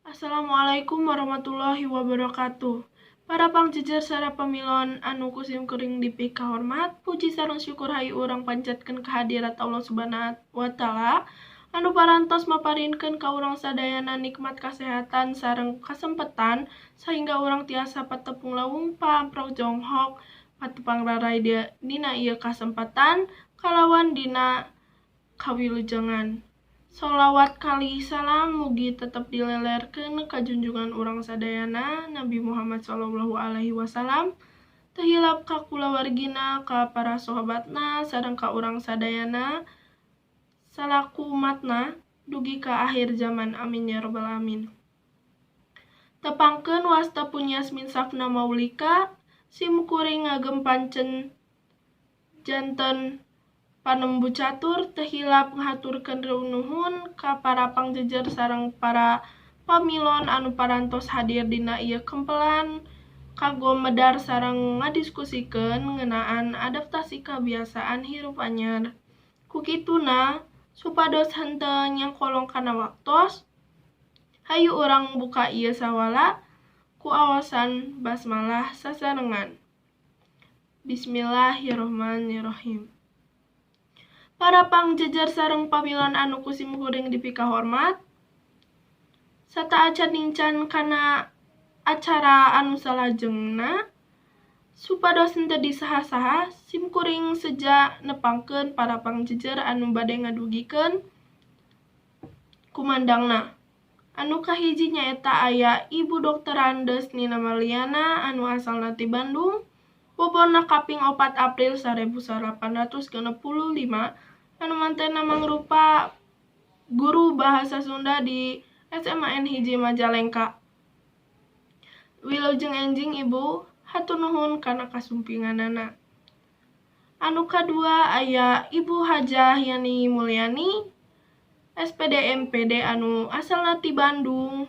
Assalamualaikum warahmatullahi wabarakatuh. Para pangjejer sareng pamilon anu ku simkuring dipikahormat, puji sareng syukur hayu urang panjatkeun kehadirat Allah Subhanahu wa Ta'ala anu parantos maparinkeun ka urang sadayana nikmat kasehatan sareng kasempetan sehingga urang tiasa patepung lawung pamprok jonghok patepang raray dina ieu kasempatan kalawan dina kawilujengan. Sholawat kalih salam mugi tetep dilelerkeun ka junjungan urang sadayana, Nabi Muhammad sallallahu alaihi wasallam, teu hilap ka kulawargina, ka para sahabatna, sareng ka urang sadayana salaku umatna dugi ka akhir zaman, amin ya rabbal alamin. Tepangkeun, wasta pun Yasmin Safna Maulika, sim kuring ngagem pancen janten panembu catur. Teu hilap ngahaturkeun nuhun ka para pangjejer sareng para pamilon anu parantos hadir dina ieu kempelan kanggo medar sareng ngadiskusikeun ngeunaan adaptasi kabiasaan hirup anyar. Ku kituna, supados henteu nyangkolong kana waktos, hayu urang buka ieu sawala ku aosan basmalah sasarengan. Bismillahirrahmanirrahim. Para pangjejer sareng pamilon anu ku simkuring dipikahormat, sateuacan nincak kana acara anu salajengna, supados henteu disaha-saha, simkuring seja nepangkeun para pangjejer anu bade ngadugikeun kumandangna. Anu kahiji nyaeta aya Ibu Drs. Nina Marliana anu asalna ti Bandung, boborna kaping 4 April 1865, anu mantena mangrupa guru bahasa Sunda di SMAN 1 Majalengka. Wilujeng enjing, Ibu, hatur nuhun kana kasumpinganana. Anu kadua aya Ibu Hajah Yani Mulyani, SPD MPD anu asalna ti Bandung,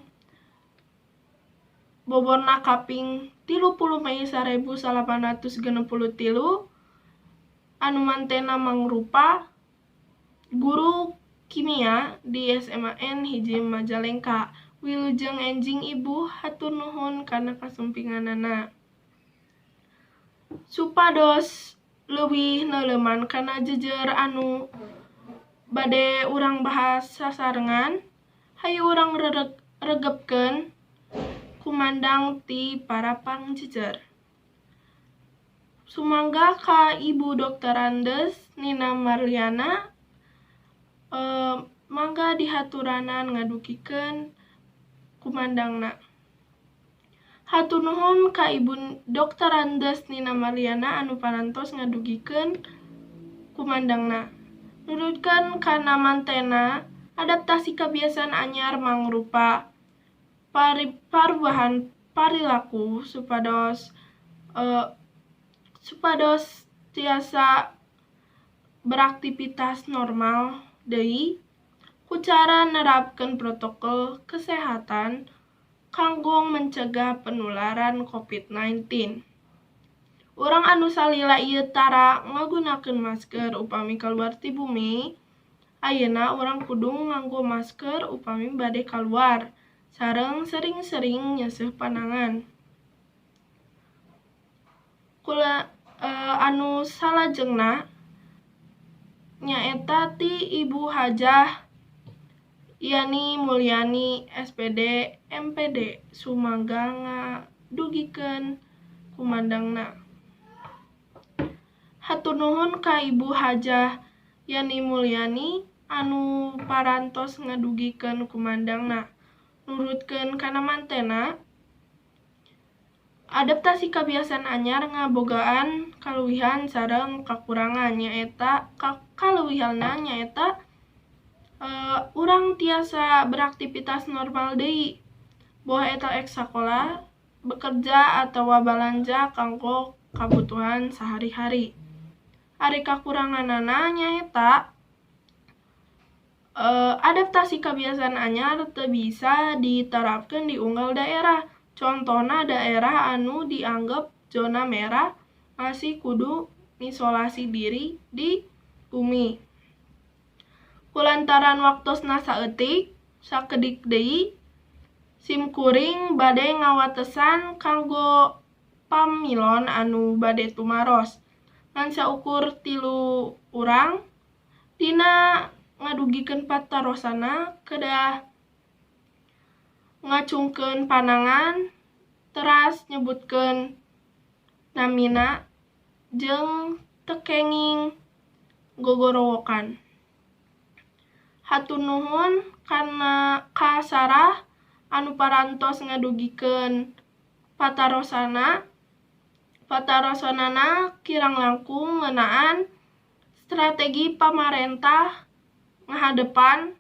boborna kaping 30 Mei 1863, anu mantena mangrupa guru kimia di SMAN 1 Majalengka. Wilujeng enjing, Ibu, hatur nuhun kana kasumpinganana. Supados leuwih neuleuman kana jejer anu bade urang bahas sasarengan, hayu urang regepkeun kumandang ti para pangjejer. Sumangga ka Ibu Drs. Nina Marliana, mangga dihaturanan ngadugikeun kumandangna. Hatur nuhun ka Ibu Drs. Nina Marliana anu parantos ngadugikeun kumandangna. Nurutkeun kana mantena, adaptasi kabiasaan anyar mangrupa parubahan parilaku supados tiasa beraktivitas normal deui ku cara nerapkeun protokol kesehatan kanggo mencegah penularan COVID-19. Urang anu salila ieu tara ngagunakeun masker upami kaluar ti bumi, ayeuna urang kudu nganggo masker upami bade kaluar sareng sering-sering nyeuseuh panangan. Kula anu salajengna nyaeta ti Ibu Hajah Yani Mulyani, SPD MPD, sumangga ngadugikeun kumandangna. Hatur nuhun ka Ibu Hajah Yani Mulyani anu parantos ngadugikeun kumandangna. Nurutkeun kana mantena, adaptasi kabiasaan anyar ngabogaan kaluwihan sareng kakurangan, nyaeta kaluwihanna nyaeta urang tiasa beraktivitas normal deui, boh eta ek sakola, bekerja, atawa balanja kanggo kabutuhan sahari-hari. Ari kakuranganana nyaeta adaptasi kabiasaan anyar teu bisa diterapkeun di unggal daerah. Contohna, daerah anu dianggep zona merah masih kudu ngisolasi diri di bumi. Kulantaran waktosna saeutik, sakedik deui. Sim kuring bade ngawatesan kanggo pamilon anu bade tumaros. Ngan saukur 3 urang dina ngadugikeun patarosanna kedah ngacungkeun panangan teras nyebutkeun namina jeung teu kenging gogorowokan. Hatur nuhun kana ka Sarah anu parantos ngadugikeun patarosanna. Patarosanana kirang langkung ngeunaan strategi pamarentah ngahadepan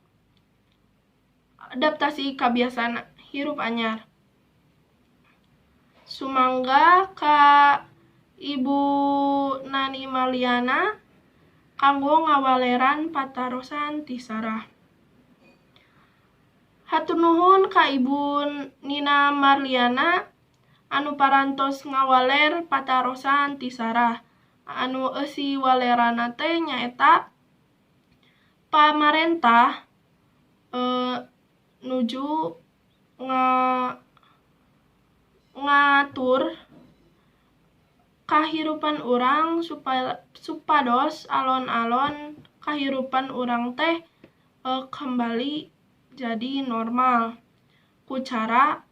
adaptasi kabiasaan hirup anyar. Sumangga ka Ibu Nani Marliana kanggo ngawaleran patarosan ti Sarah. Hatur nuhun ka Ibu Nina Marliana anu parantos ngawaler patarosan ti Sarah. Anu eusi walerana teh nyaeta pamarentah nuju ngatur kahirupan urang supados alon-alon kahirupan urang teh kembali jadi normal ku cara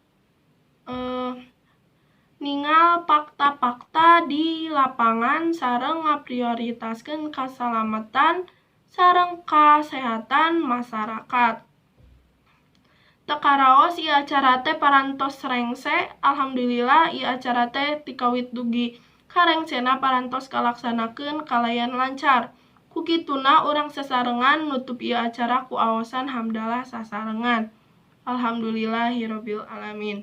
ningal fakta-fakta di lapangan sareng ngaprioritaskeun kasalamatan sareng kasehatan masyarakat. Teu karaos ieu acara teh parantos rengse, alhamdulillah ieu acara teh tikawit dugi karengsena parantos kalaksanakeun kalayan lancar. Ku kituna urang sasarengan nutup ieu acara ku aosan hamdalah sasarengan. Alhamdulillahirabbil alamin.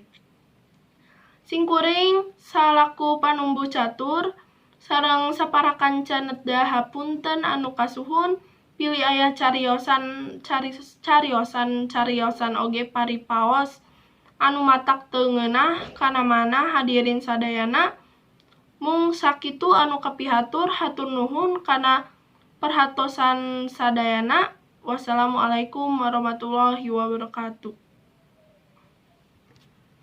Singkuring salaku panumbuh catur sareng saparakanca nedda hapunten anu kasuhun pilih aya cariosan cariosan oge paripaos anu matak teu ngeunah kana mana hadirin sadayana. Mung sakitu anu kapihatur, hatur nuhun kana perhatosan sadayana. Wassalamualaikum warahmatullahi wabarakatuh.